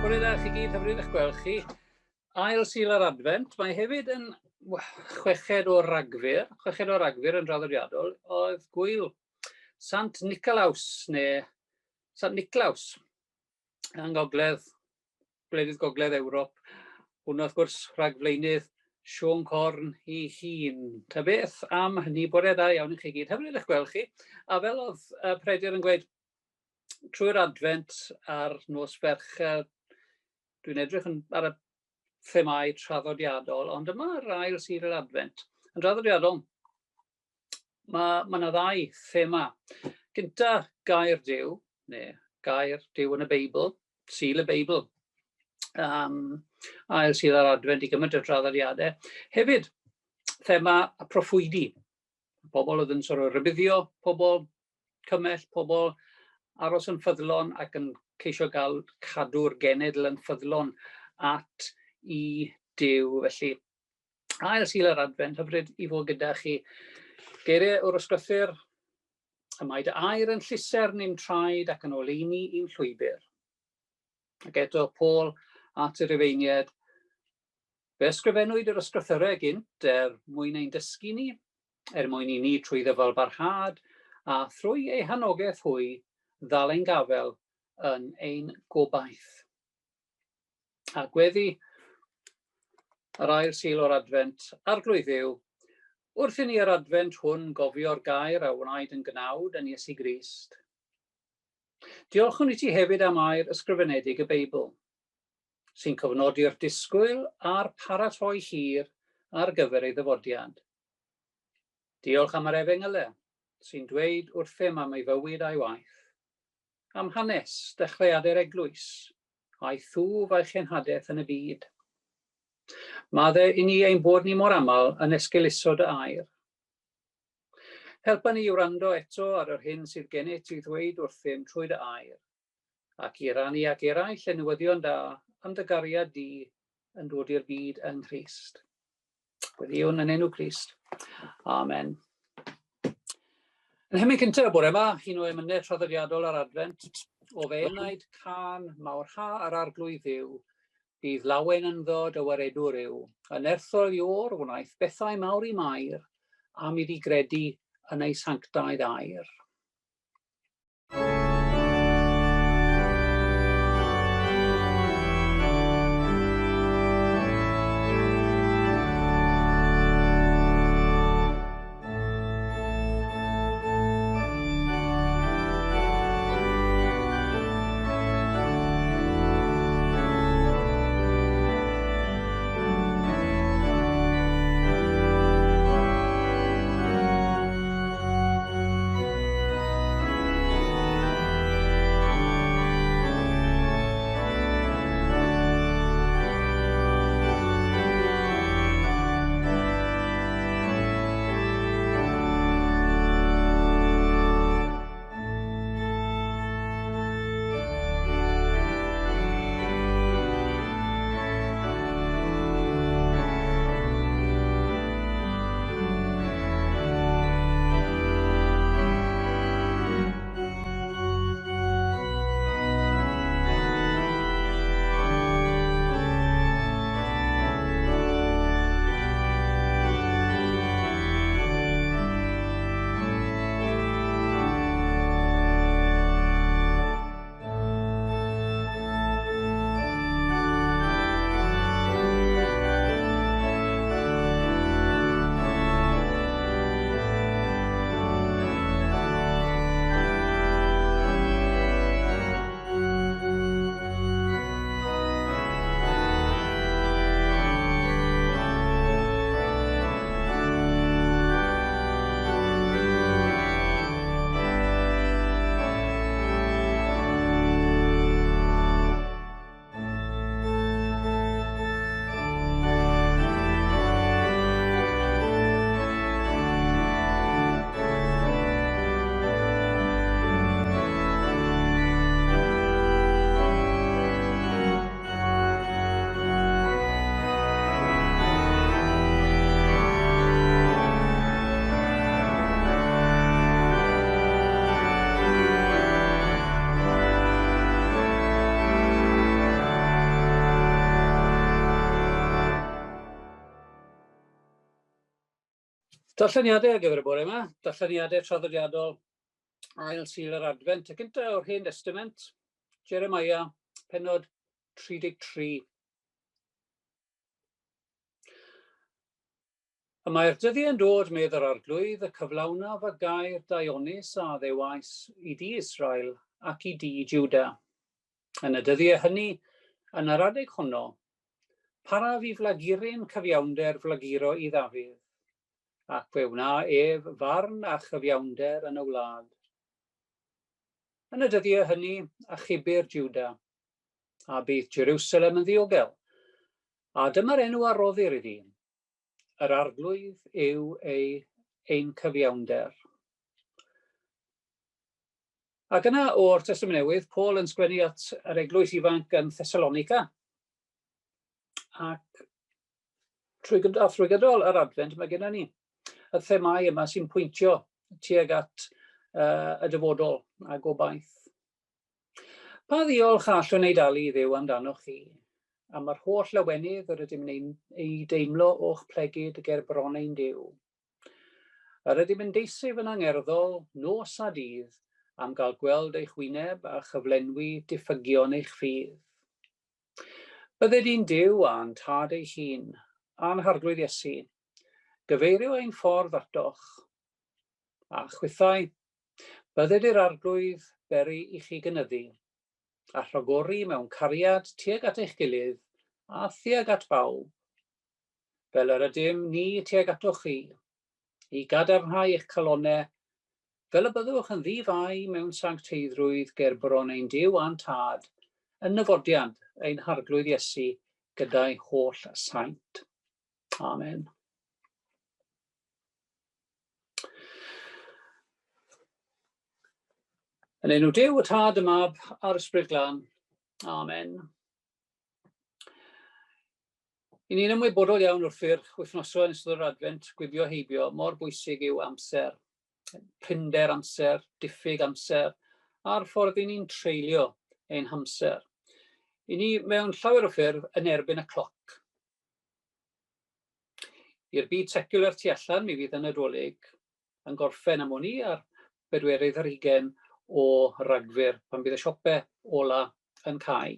Bore da chi gyd, hyfryd eich gweld chi. Ail Sul yr Adfent, mae hefyd yn chweched o Ragfyr, chweched o Ragfyr yn draddodiadol, oedd gwyl Sant Nicolaus, neu Sant Niclaus, yng ngogledd, gwledydd gogledd Ewrop. Hwnnw, wrth gwrs, rhagflaenydd Siôn Corn ei hun. Ta beth am hynny, bore da iawn i chi gyd. Hyfryd eich gweld chi. A fel oedd Peredur yn gweud, trwy'r Adfent a'r nos Fercher, dwi'n edrych yn, ar y themâu traddodiadol, ond yma yr ail Sul yr Adfent. Yn draddodiadol, mae ma yna ddau thema. Gynta, gair Duw, neu gair Duw yn y Beibl, Sul y Beibl. Ail Sul yr Adfent i gymaint o draddodiadau. Hefyd, thema y proffwydi. Pobl oedd yn sort of rybuddio pobl, cymell pobl aros yn ffyddlon ac yn ceisio gael cadw'r genedl yn ffyddlon at i Duw. Felly, ail Sul yr Adfent, hyfryd i fod gyda chi. Geiriau o'r ysgrythur, y mae dy air yn llusern i'm traed ac yn oleuni i'm llwybr. Ac eto, Paul at y Rufeiniaid, fe ysgrifennwyd yr ysgrythyrau gynt er mwyn ein dysgu ni, er mwyn i ni trwy ddyfalbarhad a thrwy eu hanogaeth hwy ddal ein gafael yn ein gobaith. A gweddi yr ail Sul o'r Adfent, Arglwydd Dduw, wrth i ni yr Adfent hwn gofio'r gair a wnaed yn gnawd yn Iesu Grist. Diolchwn i ti hefyd am air ysgrifenedig y Beibl, sy'n cofnodi'r disgwyl a'r paratoi hir ar gyfer ei ddyfodiad. Diolch am yr Efengylau, sy'n dweud wrthym am ei fywyd a'i waith, am hanes dechreuadau'r Eglwys, a'i thwf a'i chenhadaeth yn y byd. Madde i ni ein bod ni mor aml yn esgeuluso dy air. Helpa ni i wrando eto ar yr hyn sydd gennyt i ddweud wrthym trwy dy air, ac i rannu ag eraill y newyddion da am dy gariad di yn dod i'r byd yng Nghrist. Gweddïwn yn enw Crist. Amen. Yn hymyn cyntaf y bore yma, un o emynau traddodiadol ar Adfent, o fe enaid cân mawr ha yr Arglwydd Dduw, bydd lawen ynddo dy waredwr yw, yn nerthol Iôr wnaeth bethau mawr i Mair, am iddi gredu yn ei sanctaidd air. Darlleniadau ar gyfer y bore yma, darlleniadau traddodiadol ail Sul yr Adfent, y gyntaf o'r Hen Destament, Jeremiah, pennod 33. Y mae'r dyddiau yn dod, medd yr Arglwydd, y cyflawnaf y gair daionus a ddewais i di Israel ac i di Juda. Yn y dyddiau hynny, yn yr adeg honno, paraf i flaguryn cyfiawnder flaguro i Ddafydd, ac fe wna ef farn a chyfiawnder yn y wlad. Yn y dyddiau hynny, achubir Juda, a bydd Jerusalem yn ddiogel, a dyma'r enw a roddir iddi, Yr Arglwydd yw ei ein cyfiawnder. Ac yna o'r Testament Newydd, Paul yn sgwennu at yr eglwys ifanc yn Thessalonica. Ac trwy, a thrwy gydol yr Advent mae gennym ni y themau yma sy'n pwyntio tuag at y dyfodol a gobaith. Pa ddiolch a allwn ei dalu i Dduw amdanoch chi, am yr holl lawenydd yr ydym yn ei, ei deimlo o'ch plegid ger bron ein Duw? Yr ydym yn deisyf yn angerddol, nos a dydd, am gael gweld eich wyneb a chyflenwi diffygion eich ffydd. Bydded i'n Duw a'n Tad ei hun, a'n Harglwydd Iesu, gyfeirio ein ffordd atoch. A chwithau, bydded i'r Arglwydd beri i chi gynyddu, a rhagori mewn cariad tuag at eich gilydd a thuag at bawb, fel yr ydym ni tuag atoch chi, i gadarnhau eich calonnau, fel y byddwch yn ddi-fai mewn sancteiddrwydd ger bron ein Duw a'n Tad, yn nyfodiad ein Harglwydd Iesu gyda'i holl saint. Amen. Yn enw Duw, y Tad, y Mab a'r Ysbryd Glân. Amen. I ni'n ymwybodol iawn wrth i'r wythnosau yn ystod yr Adfent gwibio heibio mor bwysig yw amser, prinder amser, diffyg amser, a'r ffordd i ni'n treulio ein hamser. I ni mewn llawer o ffyrdd yn erbyn y cloc. I'r byd secular tu allan, mi fydd y Nadolig yn gorffen am wn i ar bedwerydd ar hugain o Ragfyr, pan bydd y siope ola yn cau.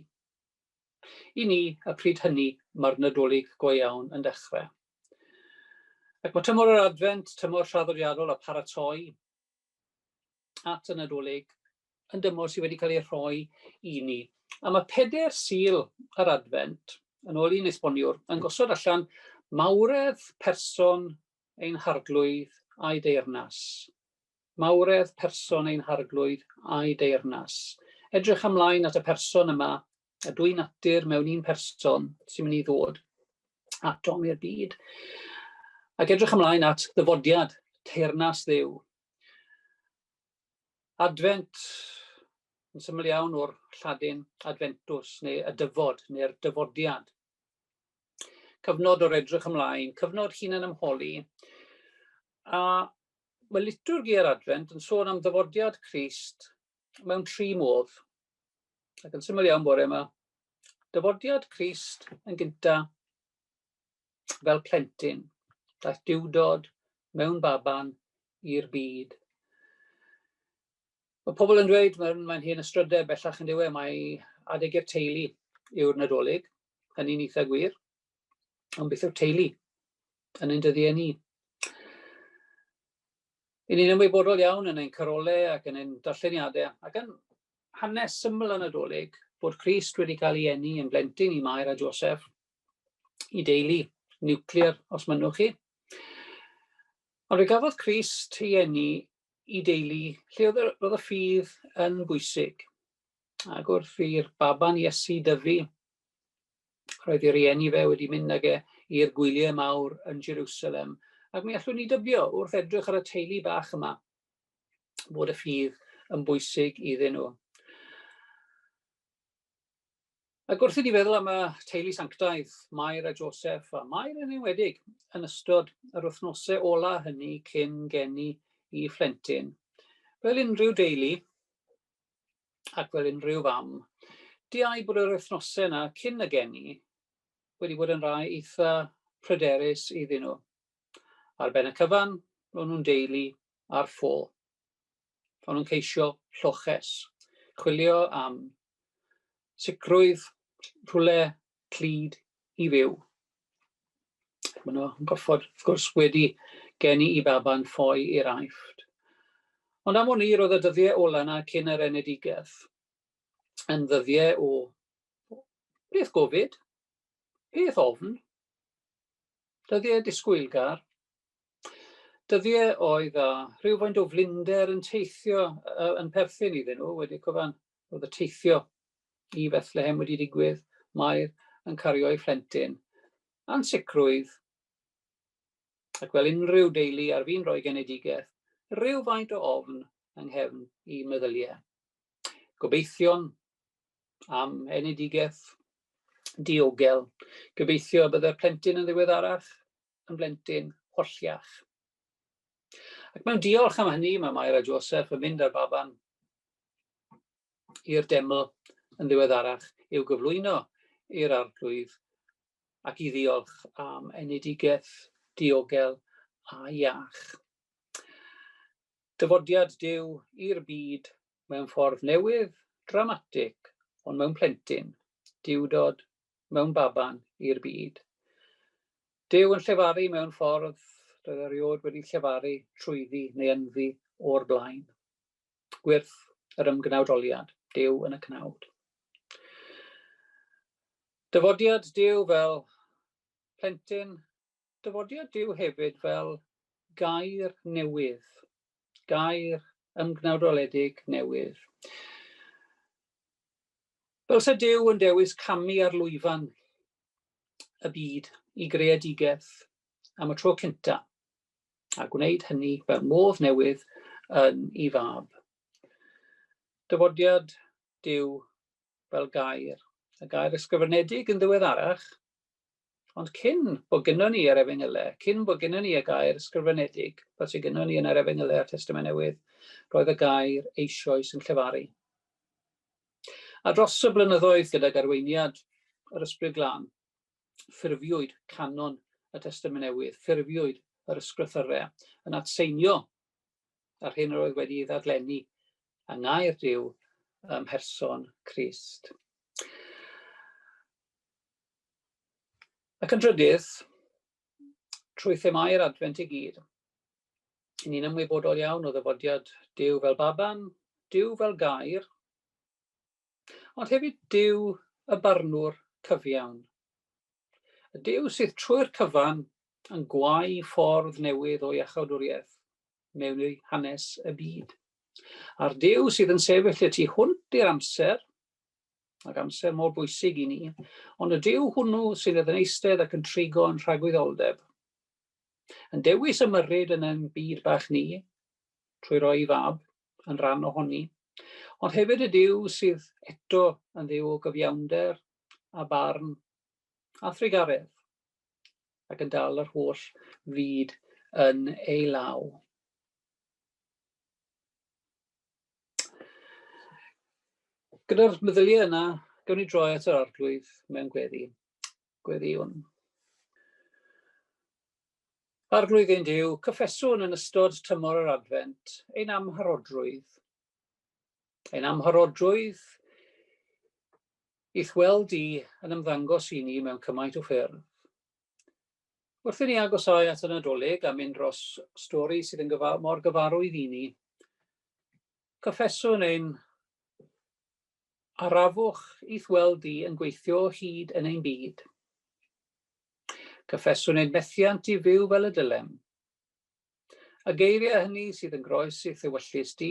I ni, y pryd hynny, mae'r Nadolig go iawn yn dechrau. Ac mae tymor yr Adfent, tymor traddodiadol a paratoi at y Nadolig, yn dymor sydd wedi cael ei rhoi i ni. A mae pedair Sul yr Adfent, yn ôl un esboniwr, yn gosod allan mawredd person ein Harglwydd a'i deyrnas. Mawredd person ein Harglwydd a'i deyrnas. Edrych ymlaen at y person yma, y dwy natur mewn un person sy'n mynd i ddod atom i'r byd. Ac edrych ymlaen at ddyfodiad teyrnas Dduw. Advent, yn syml iawn o'r Lladin adventus, neu y dyfod, neu'r dyfodiad. Cyfnod o'r edrych ymlaen, cyfnod hunan ymholi, a Mae litwrgi yr Adfent yn sôn am ddyfodiad Crist mewn tri modd. Ac yn syml iawn bore yma, dyfodiad Crist yn gynta fel plentyn. Daeth Duwdod mewn baban i'r byd. Mae pobl yn dweud, mae'n mae hen ystrydeb bellach yn diwe, mae adeg i'r teulu yw'r Nadolig. Hynny'n eitha gwir. Ond beth yw'r teulu yn ein dyddiau ni? I ni'n ymwybodol iawn yn ein carolau ac yn ein darlleniadau ac yn hanes syml y Nadolig bod Crist wedi cael ei eni yn blentyn i Mair a Joseph, i deulu niwclear os mynnwch chi. Ond fe gafodd Crist ei eni i deulu lle oedd y, roedd y ffydd yn bwysig. Ac wrth i'r baban Iesu dyfu, Roedd ei rieni fe wedi mynd ag e i'r gwyliau mawr yn Jerusalem, ac mi allwn ni dybio wrth edrych ar y teulu bach yma bod y ffydd yn bwysig iddyn nhw. Ac wrth i ni feddwl am y teulu sanctaidd, Mair a Joseph, a Mair yn enwedig, yn ystod yr wythnosau ola hynny cyn geni i phlentyn, fel unrhyw deulu, ac fel unrhyw fam, diau bod yr wythnosau yna cyn y geni wedi bod yn rhai eitha pryderus iddyn nhw. Ar ben y cyfan, Ro'n nhw'n deulu ar ffo. O'n nhw'n ceisio lloches, chwilio am sicrwydd, rhywle clyd i fyw. Maen nhw'n gorfod, wrth gwrs, wedi geni i baban ffoi i'r Aifft. Ond am wn i, roedd y dyddiau ola yna cyn yr enedigaeth yn ddyddiau o peth gofid, peth ofn, dyddiau disgwylgar, dyddiau oedd â rhywfaint o flinder yn teithio yn perthyn iddyn nhw, wedi cyfan, roedd y teithio i Fethlehem wedi digwydd, Mair yn cario ei phlentyn, ansicrwydd, ac fel unrhyw deulu ar fin rhoi genedigaeth, rhywfaint o ofn yng nghefn i meddyliau. Gobeithion am enedigaeth diogel. Gobeithio y byddai'r plentyn yn ddiweddarach yn blentyn holliach. Ac mewn diolch am hynny, mae Mair a Joseph yn mynd â'r baban i'r deml yn ddiweddarach i'w gyflwyno i'r arglwydd ac i ddiolch am enedigaeth diogel a iach. Dyfodiad Duw i'r byd mewn ffordd newydd, dramatig, ond mewn plentyn, duwdod mewn baban i'r byd. Duw yn llefaru mewn ffordd doedd erioed wedi llefaru trwyddi neu ynddi o'r blaen. Gwyrth yr ymgnawdoliad, Duw yn y cnawd. Dyfodiad Duw fel plentyn, dyfodiad Duw hefyd fel gair newydd, gair ymgnawdoledig newydd. Fel se Duw yn dewis camu ar lwyfan y byd i greadigaeth am y tro cynta, a gwneud hynny fel modd newydd yn ei fab. Dyfodiad Duw fel gair, y gair ysgrifenedig yn ddiweddarach, Ond cyn bod gynnon ni yr Efengylau, cyn bod gynnon ni y gair ysgrifenedig, fel sydd gynnon ni yn yr Efengylau a'r Testament Newydd, roedd y gair eisoes yn llefaru. A dros y blynyddoedd gydag arweiniad yr Ysbryd Glân, ffurfiwyd canon y Testament Newydd, ffurfiwyd yr ysgrythyrau yn atseinio ar hyn yr oedd wedi ei ddadlennu yng ngair Duw ym mherson Crist. Ac yn drydydd, trwy themâu'r Adfent i gyd, i ni'n ymwybodol iawn o ddyfodiad Duw fel baban, Duw fel gair, ond hefyd Duw y barnwr cyfiawn. Y Duw sydd trwy'r cyfan yn gwau ffordd newydd o iachawdwriaeth mewn i hanes y byd. A'r Duw sydd yn sefyll y tu hwnt i'r amser, ac amser mor bwysig i ni, ond y Duw hwnnw sydd yn eistedd ac yn trigo yn rhagwyddoldeb, yn dewis ymyrryd yn ein byd bach ni, trwy roi ei fab yn rhan ohoni, ond hefyd y Duw sydd eto yn Dduw o gyfiawnder a barn a thrugaredd, ac yn dal yr holl fyd yn ei law. Gyda'r meddyliau yna, gawn ni droi at yr Arglwydd mewn gweddi. Gweddïwn. Arglwydd ein Duw, cyffeswn yn ystod tymor yr Adfent ein amharodrwydd. Ein amharodrwydd i'th weld di yn ymddangos i ni mewn cymaint o ffyrdd. Wrth i ni agosáu at y Nadolig a mynd dros stori sydd yn gyfa mor gyfarwydd i ni, cyffeswn ein arafwch i'th weld di yn gweithio o hyd yn ein byd. Cyffeswn ein methiant i fyw fel y dylem. Y geiriau hynny sydd yn groes i'th ewyllys di,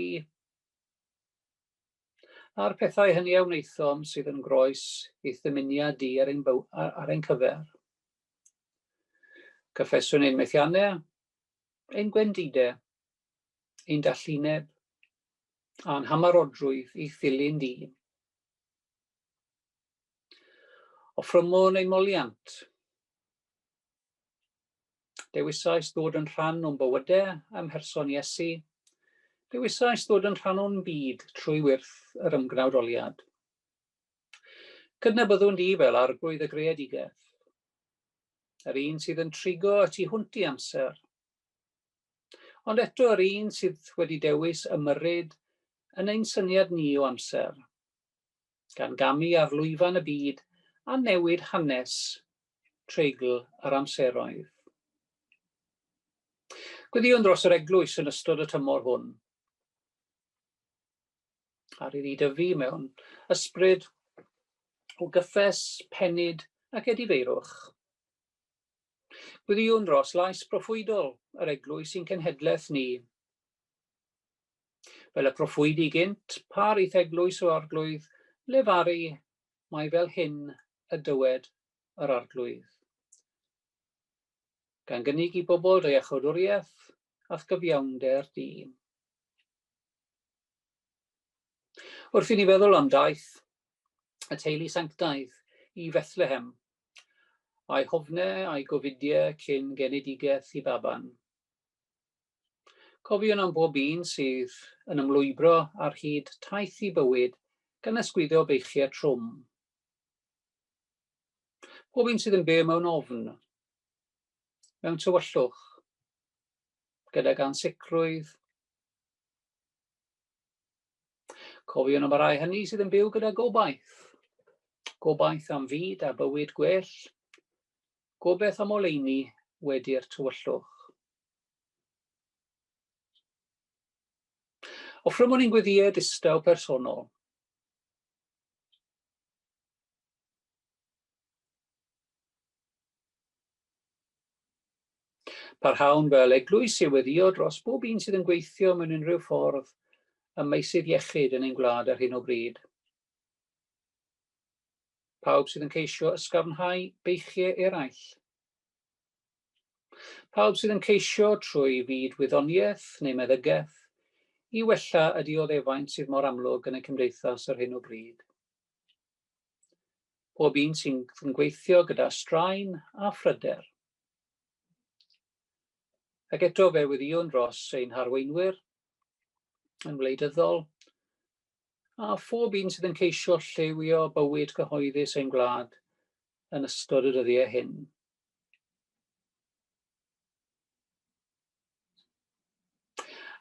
a'r pethau hynny a wnaethom sydd yn groes i'th ddymuniad di ar ein, ar ein cyfer. Cyffeswn ein methiannau, ein gwendidau, ein dallineb, a'n hamarodrwydd i ddilyn di. Offrymwn ein moliant. Dewisais ddod yn rhan o'n bywydau ym mherson Iesu. Dewisais ddod yn rhan o'n byd trwy wyrth yr ymgnawdoliad. Cydnabyddwn di fel arglwydd y greadigaeth, yr un sydd yn trigo y tu hwnt i amser. Ond eto yr un sydd wedi dewis ymyrryd yn ein syniad ni o amser, gan gamu ar lwyfan y byd a newid hanes treigl yr amseroedd. Gweddïwn dros yr eglwys yn ystod y tymor hwn, ar iddi dyfu mewn ysbryd o gyffes, penyd ac edifeirwch. Gweddïwn dros lais proffwydol yr eglwys i'n cenhedlaeth ni. Fel y proffwydi gynt, pa rith eglwys o Arglwydd lefaru mai fel hyn y dywed yr Arglwydd. Gan gynnig i bobl dy iachawdwriaeth a'th gyfiawnder di. Wrth i ni feddwl am daith y teulu sanctaidd i Fethlehem, a'i hofne a'i gofidiau cyn genedigaeth i baban. Cofiwn am bob un sydd yn ymlwybro ar hyd taith i bywyd gan ysgwyddo beichiau trwm. Pob un sydd yn byw mewn ofn, mewn tywyllwch, gydag ansicrwydd. Cofiwn am y rhai hynny sydd yn byw gyda gobaith. Gobaith am fyd a bywyd gwell, gobaith am oleuni wedi'r tywyllwch. Offrymwn i'n gweddïau distaw personol. Parhawn fel eglwys i weddïo dros bob un sydd yn gweithio mewn unrhyw ffordd ym meysydd iechyd yn ein gwlad ar hyn o bryd. Pawb sydd yn ceisio ysgafnhau beichiau eraill. Pawb sydd yn ceisio trwy fyd wyddoniaeth neu meddygaeth i wella y dioddefaint sydd mor amlwg yn y cymdeithas ar hyn o bryd. Pob un sy'n gweithio gyda straen a phryder. Ac eto fe weddïwn dros ein harweinwyr yn wleidyddol a phob un sydd yn ceisio lliwio bywyd cyhoeddus ein gwlad yn ystod y dyddiau hyn.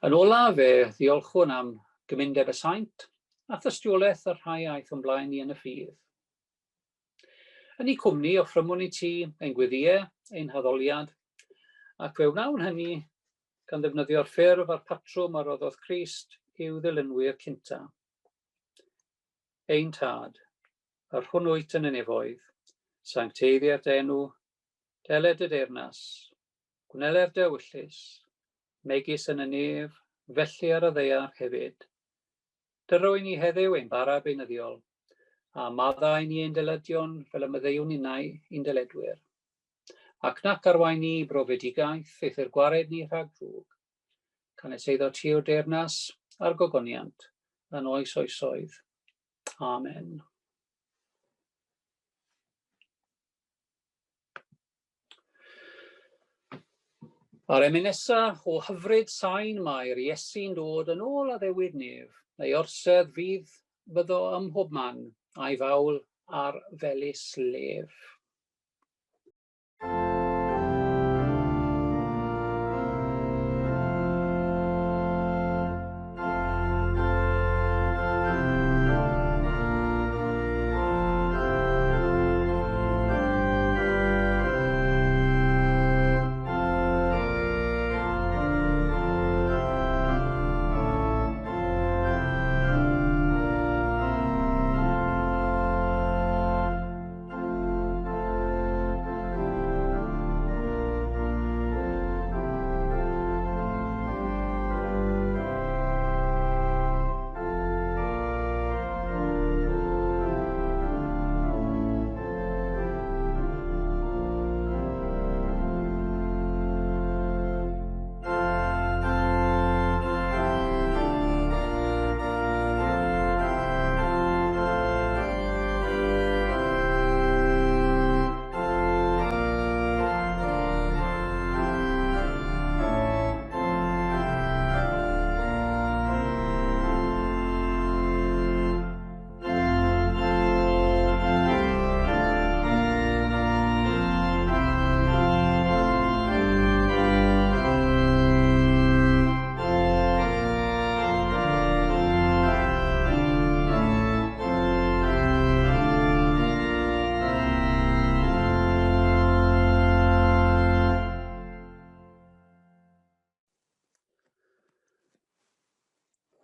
Yn olaf, fe ddiolchwn am gymundeb y saint a thystiolaeth y rhai aeth o'n blaen ni yn y ffydd. Yn eu cwmni, offrymwn i ti ein gweddïau, ein haddoliad, ac fe wnawn hynny gan ddefnyddio'r ffurf a'r patrwm a roddodd Crist i'w ddilynwyr cynta. Ein Tad, yr hwn wyt yn y nefoedd, sancteiddier dy enw, deled dy deyrnas, Gwneler dy ewyllys, megis yn y nef, felly ar y ddaear hefyd. Dyro i ni heddiw ein bara beunyddiol, a maddau i ni ein dyledion fel y maddeuwn ninnau i'n dyledwyr. Ac nac arwain ni i brofedigaeth, eithr gwared ni rhag drwg. Canys eiddo ti yw'r deyrnas a'r gogoniant yn oes oesoedd. Amen. A'r emyn nesa, o hyfryd sain mae'r Iesu'n dod yn ôl addewid nef, ei orsedd fydd fyddo ym mhob man, a'i fawl ar felys lef.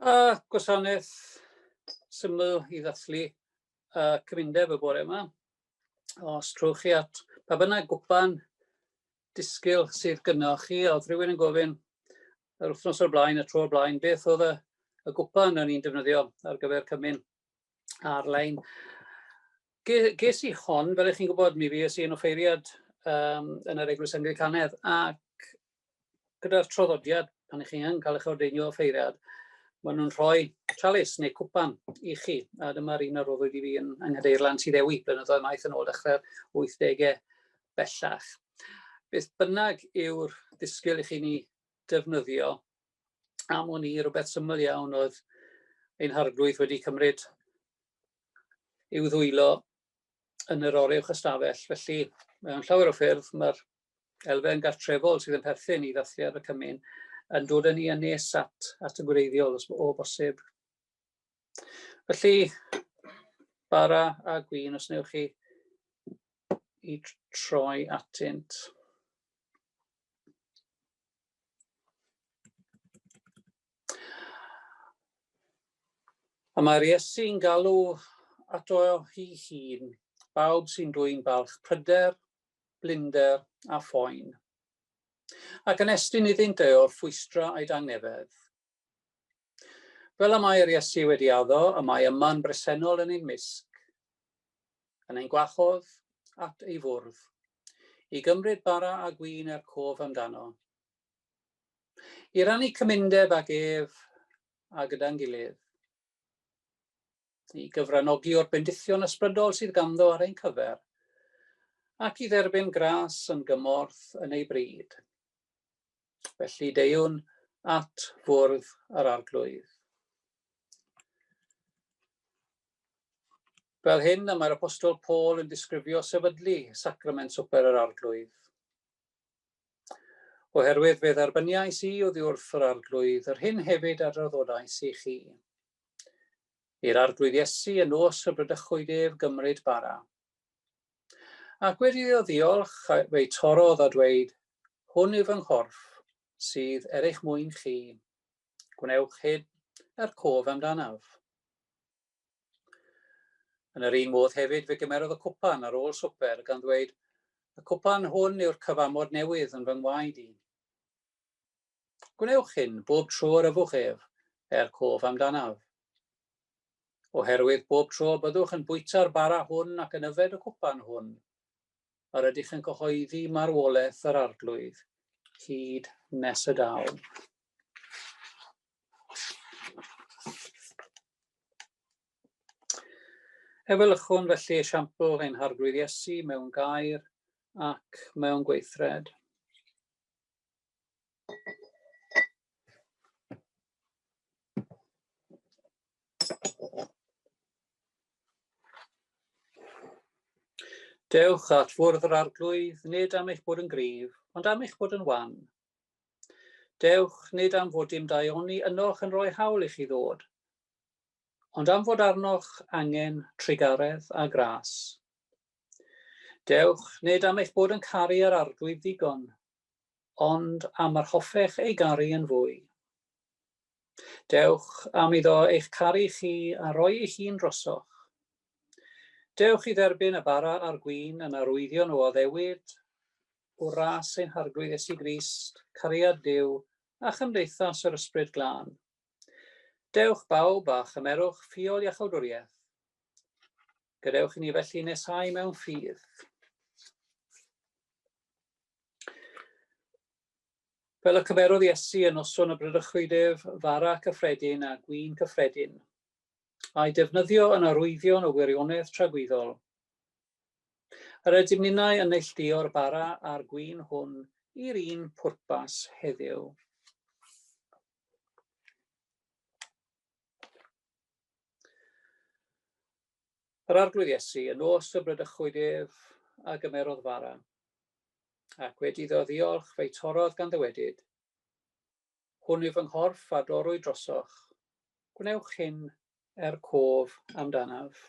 A gwasanaeth syml i ddathlu y cymundeb y bore yma. Os trowch chi at pa bynnag gwpan disgyl sydd gynnoch chi, oedd rhywun yn gofyn yr wythnos o'r blaen, y tro o'r blaen, beth oedd y, y gwpan o'n i'n defnyddio ar gyfer cymun ar-lein. Ge, ges i hon, fel ych chi'n gwybod, mi fues i yn offeiriad um, yn yr Eglwys Anglicanedd, ac gyda'r traddodiad, pan ych chi yn cael eich ordeinio offeiriad, maen nhw'n rhoi chalice neu cwpan i chi. A dyma'r un a roddwyd i fi yn yng Nghadeirlan Tŷ Ddewi, blynyddoedd maith yn ôl dechrau'r 80au bellach. Beth bynnag yw'r ddisgyl i chi ni defnyddio, am wn i rhywbeth syml iawn oedd ein harglwydd wedi cymryd i'w ddwylo yn yr oruwch ystafell. Felly, mewn llawer o ffyrdd, mae'r elfen gartrefol sydd yn perthyn i ddathliad y cymun yn dod â ni yn nes at, at y gwreiddiol os o bosib. Felly, bara a gwin os newch chi i troi atynt. A mae'r Iesu'n galw ato hi hun, bawb sy'n dwyn balch pryder, blinder a phoen. Ac yn estyn iddynt e o'r ffwystra a'i dangnefedd. Fel y mae'r Iesu wedi addo, y mae yma'n bresennol yn ein mysg, yn ein gwahodd at ei fwrdd, i gymryd bara a gwin er cof amdano. I rannu cymundeb ag ef a gyda'n gilydd. I gyfranogi o'r bendithion ysbrydol sydd ganddo ar ein cyfer, ac i dderbyn gras yn gymorth yn ei bryd. Felly deuwn at fwrdd yr Arglwydd. Fel hyn y mae'r Apostol Paul yn disgrifio sefydlu sacrament swper yr Arglwydd. Oherwydd fe dderbyniais i oddi wrth yr Arglwydd yr hyn hefyd a draddodais i chi. I'r Arglwydd Iesu y nos y bradychwyd ef gymryd bara. Ac wedi iddo ddiolch, fe'i torrodd a dweud, Hwn yw fy nghorff, sydd er eich mwyn chi. Gwnewch hyn er cof amdanaf. Yn yr un modd hefyd fe gymerodd y cwpan ar ôl swper, gan ddweud, Y cwpan hwn yw'r cyfamod newydd yn fy ngwaed i. Gwnewch hyn bob tro yr yfwch ef, er cof amdanaf. Oherwydd bob tro y byddwch yn bwyta'r bara hwn ac yn yfed y cwpan hwn, yr ydych yn cyhoeddi marwolaeth yr Arglwydd hyd nes y daw. Efelychwn felly esiampl ein Harglwydd Iesu mewn gair ac mewn gweithred. Dewch at fwrdd yr Arglwydd, nid am eich bod yn gryf, ond am eich bod yn wan. Dewch, nid am fod dim daioni ynoch yn rhoi hawl i chi ddod, ond am fod arnoch angen trugaredd a gras. Dewch, nid am eich bod yn caru yr Arglwydd ddigon, ond am yr hoffech ei garu yn fwy. Dewch am iddo eich caru chi a roi ei hun drosoch. Dewch i dderbyn y bara a'r gwin yn arwyddion o addewid o ras ein Harglwydd Iesu Grist, cariad Duw a chymdeithas yr Ysbryd Glân. Dewch bawb a chymerwch ffiol iachawdwriaeth. Gadewch i ni felly nesau mewn ffydd. Fel y cymerodd Iesu y noson y bradychwyd ef fara cyffredin a gwin cyffredin, a'i defnyddio yn arwyddion o wirionedd tragwyddol. Yr ydym ninnau yn neilltuo'r bara a'r gwin hwn i'r un pwrpas heddiw. Yr Arglwydd Iesu, y nos y bradychwyd ef, a gymerodd fara. Ac wedi iddo ddiolch, fe'i torrodd gan ddywedyd, Hwn yw fy nghorff a dorrwyd drosoch. Gwnewch hyn er cof amdanaf.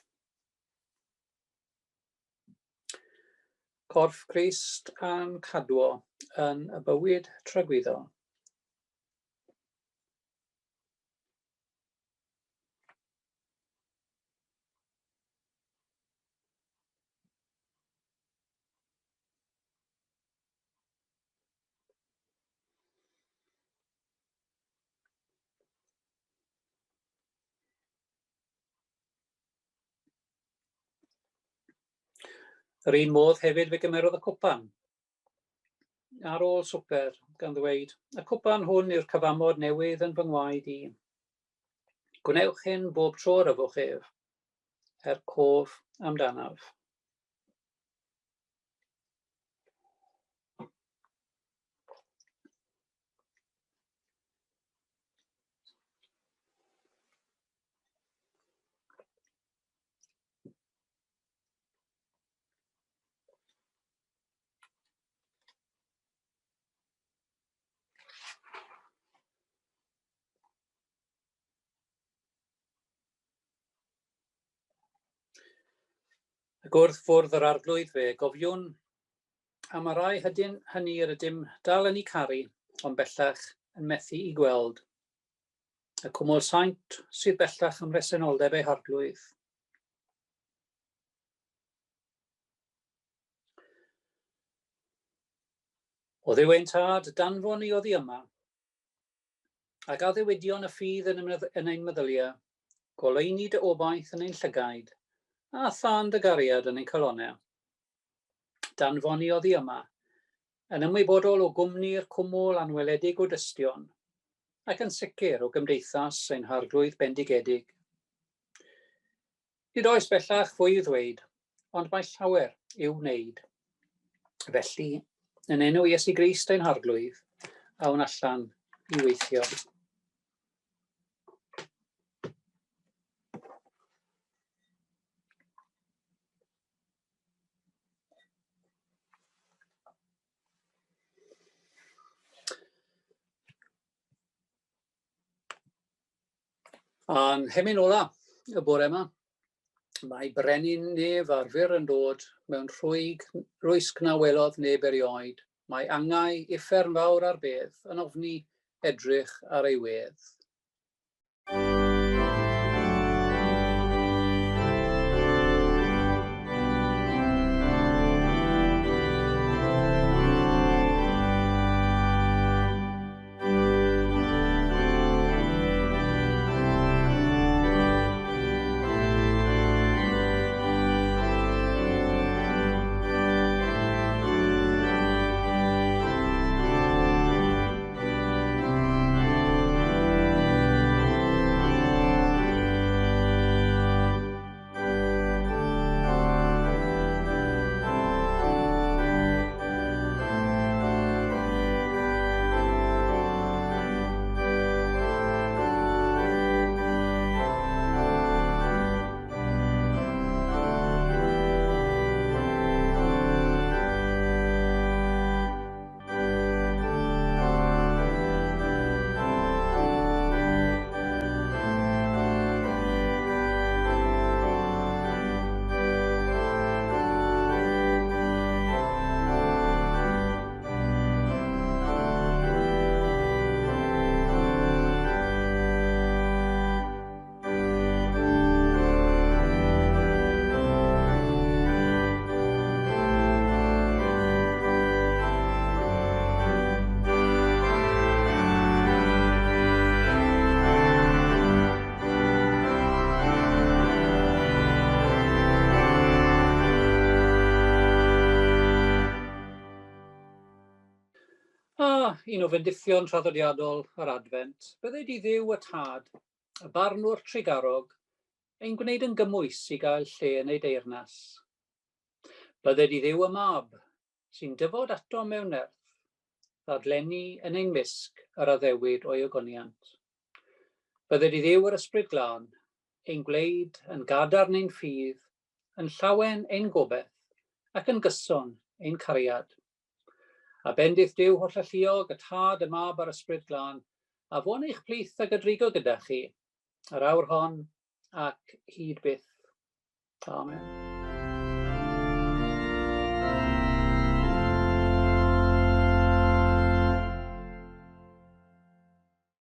Corff Crist a'n cadwo yn y bywyd tragwyddol. Yr un modd hefyd fe gymerodd y cwpan ar ôl swper, gan ddweud, y cwpan hwn yw'r cyfamod newydd yn fy ngwaed i. Gwnewch hyn bob tro yr yfwch ef, er cof amdanaf. Ac wrth fwrdd yr arglwydd fe gofiwn am y rhai hydyn hynny yr ydym dal yn eu caru, ond bellach yn methu i gweld. Y cwmwl saint sydd bellach ym mhresenoldeb eu harglwydd. O Dduw ein Tad, danfon ni oddi yma, ac addewidion y ffydd yn, yn ein meddyliau, goleuni dy obaith yn ein llygaid, a thân dy gariad yn ein calonnau. Danfon ni oddi yma, yn ymwybodol o gwmni'r cwmwl anweledig o dystion, ac yn sicr o gymdeithas ein Harglwydd bendigedig. Nid oes bellach fwy i'w ddweud, ond mae llawer i'w wneud. Felly, yn enw Iesu Grist ein Harglwydd, awn allan i weithio. A'n hemyn ola y bore yma, mae brenin nef ar fyr yn dod mewn rhwyg, rwysg na welodd neb erioed. Mae angau uffern fawr ar bedd yn ofni edrych ar ei wedd. A, un o fendithion traddodiadol yr Adfent, bydded i Dduw y Tad, y barnwr trugarog, ein gwneud yn gymwys i gael lle yn ei deyrnas. Bydded i Dduw y Mab, sy'n dyfod ato mewn nerth, ddadlennu yn ein mysg yr addewid o'i ogoniant. Bydded i Dduw yr Ysbryd Glân, ein gwneud yn gadarn ein ffydd, yn llawen ein gobaith, ac yn gyson ein cariad. A bendith Duw Hollalluog, y Tad, y Mab a'r Ysbryd Glân, a fo'n eich plith ag y drigo gyda chi, yr awr hon ac hyd byth. Amen.